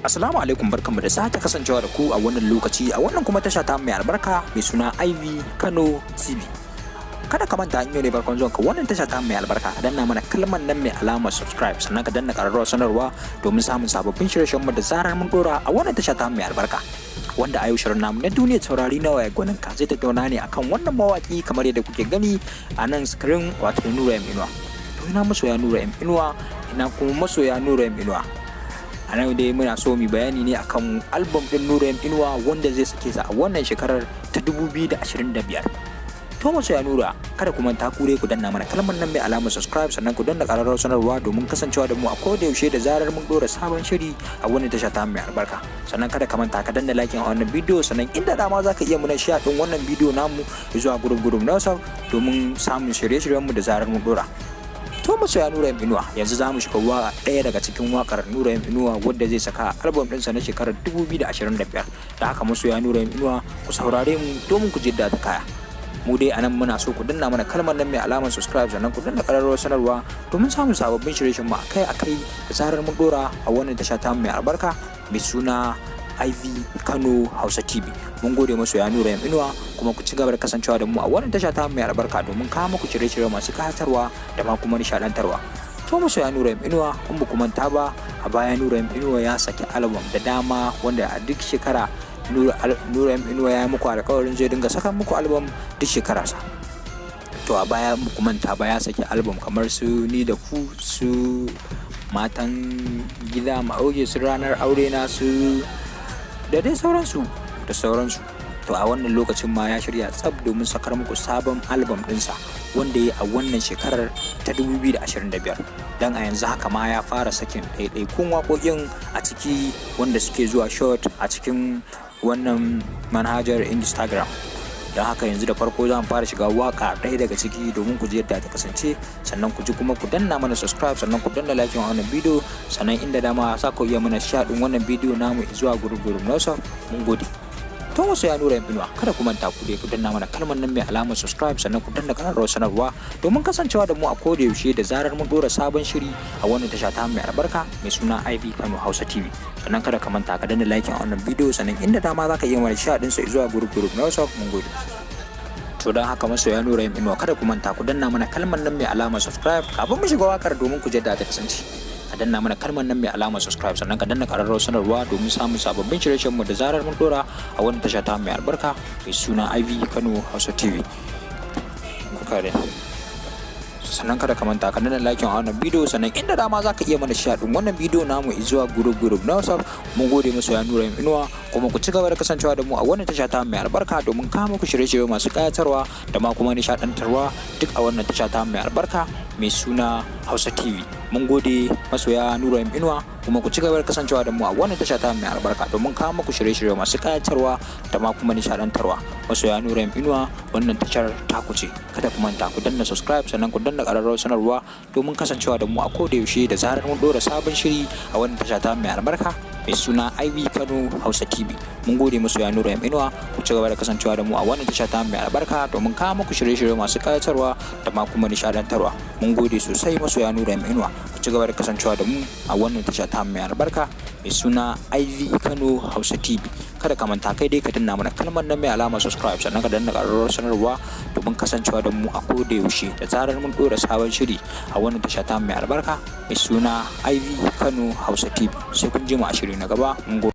Assalamu alaikum, barkanmu da sake kasancewa da ku a wannan lokaci a wannan kuma tasha ta mai albarka mai suna IV Kano TV. Kada ka manta, yau ne farkon zuwan ka wannan tasha ta mai albarka, ka danna mana kalmar nan mai alamar subscribe, sannan ka danna ƙararrawar sanarwa domin samun sababbin shirye-shiryen mu da zarar mun dora a wannan tasha ta mai albarka. Wanda a yau shirin namu na Duniyar Taurari na Waye Gwanin Ka zai tattauna ne akan wannan mawaki kamar yadda kuke gani a nan screen, wato Nura M Inuwa. To, ina masoya Nura M Inuwa, ina kuma masoya Nura M Inuwa? A nan dai muna so mu bayani ne akan album din Nura M Inuwa wanda zai sake sa a wannan shekarar ta 2025. To, masoya Nura, kada ku manta, ku dai ku danna mana kalmar nan mai alamar subscribe, sannan ku danna ƙararrawar sanarwa domin kasancewa da mu a koda yaushe da zarar mun dora sabon shiri a wannan tasha ta mai albarka. Sannan kada ka manta ka danna like a wannan bidiyo, sannan inda dama za ka iya muna share din wannan bidiyo namu zuwa group group na WhatsApp domin samun shirye-shiryenmu da zarar mun dora. To, masoya Nura M Inuwa, yanzu za mu shiga waka ɗaya daga cikin wakar Nura M Inuwa wadda zai saka album ɗinsa na shekarar 2025. Da haka, masoya Nura M Inuwa, ku saurare mu domin ku jidda ta kaya. Mu dai anan muna so ku danna mana kalmar nan mai alamar subscribe, sannan ku danna ƙararrawar sanarwa domin samun sababbin shirye-shiryen mu akai-akai da zarar mun dora a wannan tasha ta mai albarka mai suna IV Kano Hausa TV. Mun gode, masoya Nura M Inuwa, kuma ku ci gaba da kasancewa da mu a wannan tasha ta mai albarka domin kawo muku shirye-shirye masu kayatarwa da ma kuma nishadantarwa. To, masoya Nura M Inuwa, in ba ku manta ba, a baya Nura M Inuwa ya saki album da dama, wanda a duk shekara Nura M Inuwa ya yi muku alkawarin zai dinga saka muku album duk shekararsa. To, a baya, in ba ku manta ba, ya saki album kamar su Ni da Ku, su Matan Gida Ma'auge, su Ranar Aure Na, su da dai sauransu da sauransu. To, a wannan lokacin ma ya shirya tsab domin sakar muku sabon album ɗinsa wanda ya a wannan shekarar ta 2025. Don a yanzu haka ma ya fara sakin ɗaiɗaikun waƙoƙin a ciki wanda suke zuwa short a cikin wannan manhajar Instagram. Don haka, yanzu da farko za mu fara shiga waka ɗaya daga ciki domin ku ji yadda ta kasance, sannan ku ji kuma ku danna mana subscribe, sannan ku danna like a wannan bidiyo, sannan inda dama za ku iya mana share ɗin wannan bidiyo namu zuwa group group na WhatsApp. Mun gode. To, masoya Nura Inuwa, kada ku manta, ku dai ku danna mana kalmar nan mai alamar subscribe, sannan ku danna ƙararrawar sanarwa domin kasancewa da mu a koda yaushe da zarar mun dora sabon shiri a wannan tasha ta mai albarka mai suna IV Kano Hausa TV. Sannan kada ka manta ka danna like a wannan bidiyo, sannan inda dama za ka iya mana share ɗinsa zuwa group group na WhatsApp. Mun gode. To, don haka, masoya Nura Inuwa, kada ku manta ku danna mana kalmar nan mai alamar subscribe. Kafin mu shiga wakar domin ku jadda ta kasance, ka danna mana kalmar nan mai alamar subscribe, sannan ka danna ƙararrawar sanarwa domin samun sababbin shirye-shiryenmu da zarar mun dora a wannan tasha ta mai albarka mai suna IV Kano Hausa TV. Barka dai. Sannan kada ka manta ka danna like a wannan bidiyo, sannan inda dama za ka iya mana share din wannan bidiyo namu zuwa group group na WhatsApp. Mun gode, masoya Nura Inuwa, kuma ku ci gaba da kasancewa da mu a wannan tasha ta mai albarka domin kawo muku shirye-shirye masu kayatarwa da ma kuma nishadantarwa duk a wannan tasha ta mai albarka mai suna Hausa TV. Mun gode, masoya Nura Inuwa, kuma ku ci gaba da kasancewa da mu a wannan tasha ta mai albarka domin kawo muku shirye-shirye masu kayatarwa da ma kuma nishadantarwa. Masoya Nura Inuwa, wannan tashar taku ce. Kada ku manta ku danna subscribe, sannan ku danna ƙararrawar sanarwa domin kasancewa da mu a koda yaushe da zarar mun ɗora sabon shiri a wannan tasha ta mai albarka mai suna IV Kano Hausa TV. Mun gode, masoya Nura M Inuwa, ku ci gaba da kasancewa da mu a wannan tasha ta mai albarka domin kawo muku shirye-shirye masu kayatarwa da ma kuma nishadantarwa. Mun gode sosai, masoya Nura M Inuwa, ku ci gaba da kasancewa da mu a wannan tasha ta mai albarka mai suna IV Kano Hausa TV. Kada ka manta, kai dai ka danna mana kalmar nan mai alamar subscribe, sannan ka danna ƙararrawar sanarwa domin kasancewa da mu a koda yaushe da zarar mun ɗora sabon shiri a wannan tasha ta mai albarka mai suna IV Kano Hausa TV. Sai kun ji mu a shiri na gaba. Mun gode.